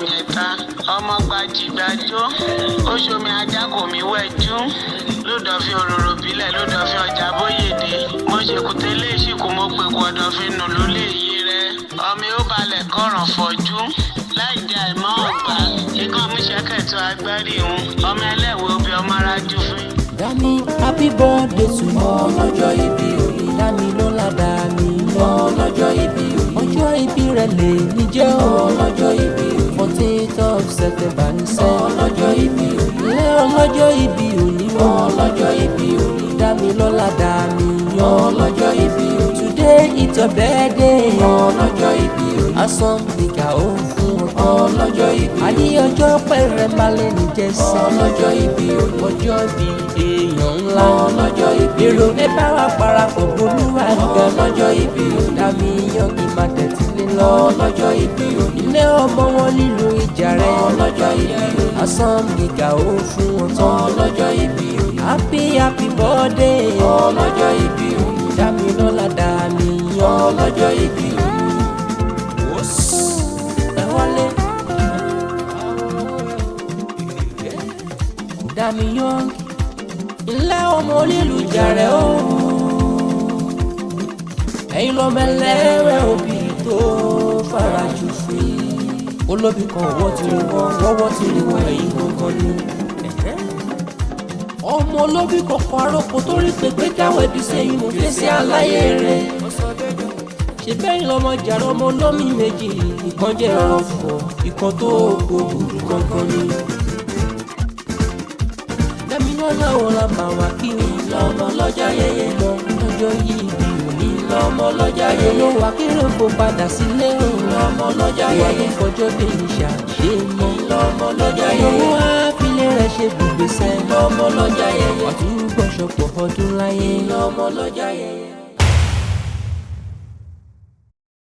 Ìjẹta ọmọ gbajìgbàjò ó ṣomi ajá kò mí wẹ̀jú lódọ̀fin òróró bílẹ̀ lódọ̀fin ọjà bóyèdè. Mo ṣèkúté léṣìkú, mo pè kú ọ̀dọ̀fin nù ló lè yé rẹ. Ọmọ ó balẹ̀ kọ̀ràn fọ̀jú láì jẹ́ àìmọ́ ọ̀gbà ikọ̀ mi ṣẹ́kẹ̀tọ́ agbárí òun ọmọ ẹlẹ́wẹ̀ obì ọmọ arájú fún. Dami, happy birthday to you. Ọlọ́jọ́ ìbí òní. Dami lọ́la, Dami ọlọ́jọ́ ìbí òní. Ọjọ́ ìbí rẹ̀ lè ní jẹ́ ọlọ́jọ́ ìbí òní. 14th of September ní sẹ́. Ọlọ́jọ́ ìbí òní. Ilé ọlọ́jọ́ ìbí òní. Ọlọ́jọ́ ìbí òní. Dami lọ́la, Dami ọlọ́jọ́ ìbí òní. Today it's your birthday. Ọlọ́jọ́ ìbí òní. Asán nìkà ó fún ọ. Ọlọ́jọ́ ìbí òní. Àní ọjọ́ pẹ̀rẹ̀ balẹ̀ ní jẹ́sẹ̀. Ọlọ́jọ́ ìbí òní. Ọjọ́ ìbí èèyàn ńlá. Ọlọ́jọ́ ìbí èrò ẹ bá wa parapọ̀ bolúwa ga. Ọlọ́jọ́ ìbí òní. Dami yan kí máa tẹ̀sílẹ̀ lọ. Ọlọ́jọ́ ìbí òní. Ilé ọmọ wọn nílùú ìjà rẹ̀. Ọlọ́jọ́ ìbí òní. Asán nìkà ó fún ọ tán. Ọlọ́jọ́ ìbí òní. Happy, happy birthday. Ọlọ́jọ́ ìbí òní. Dami lọ́la, Dami yan. Ọlọ́jọ́ ìbí òní. Ẹ wọlé. Dami Young, ilé ọmọ onílùjàrẹ o, ẹ̀yin lọ́mọ ẹlẹ́wẹ̀ òbí tó farajù fún olóbì kan ọwọ́ ti rí wọ́n wọ́wọ́ ti rí wọ́n, ẹ̀yin gangan ni ọmọ olóbì kọ̀ọ̀kan aróko tó rí pépé dáwọ́ ẹbí sẹ́yìn mú fèsì aláyé rẹ̀ ṣe bẹ́yìn lọ́mọ jàrá ọmọ olómi méjì, ìkan jẹ́ ọ̀fọ̀, ìkan tó gbòòrò gangan ni. Dámilọ́lá ò la mà wá kí o lọ́mọ lọ́jọ́ yẹyẹ lọ lọ́jọ́ yìí bí òní lọ́mọ lọ́jọ́ yẹyẹ ló wà kí rògbò padà sílé o lọ́mọ lọ́jọ́ yẹyẹ wà ló fọjọ́ bí ìṣà ṣe mọ́ lọ́mọ lọ́jọ́ yẹyẹ owó àfilẹ̀ rẹ̀ ṣe gbùgbèsè lọ́mọ lọ́jọ́ yẹyẹ ọ̀tún gbọ̀ṣọ̀pọ̀ ọdún láyé lọ́mọ lọ́jọ́ yẹyẹ.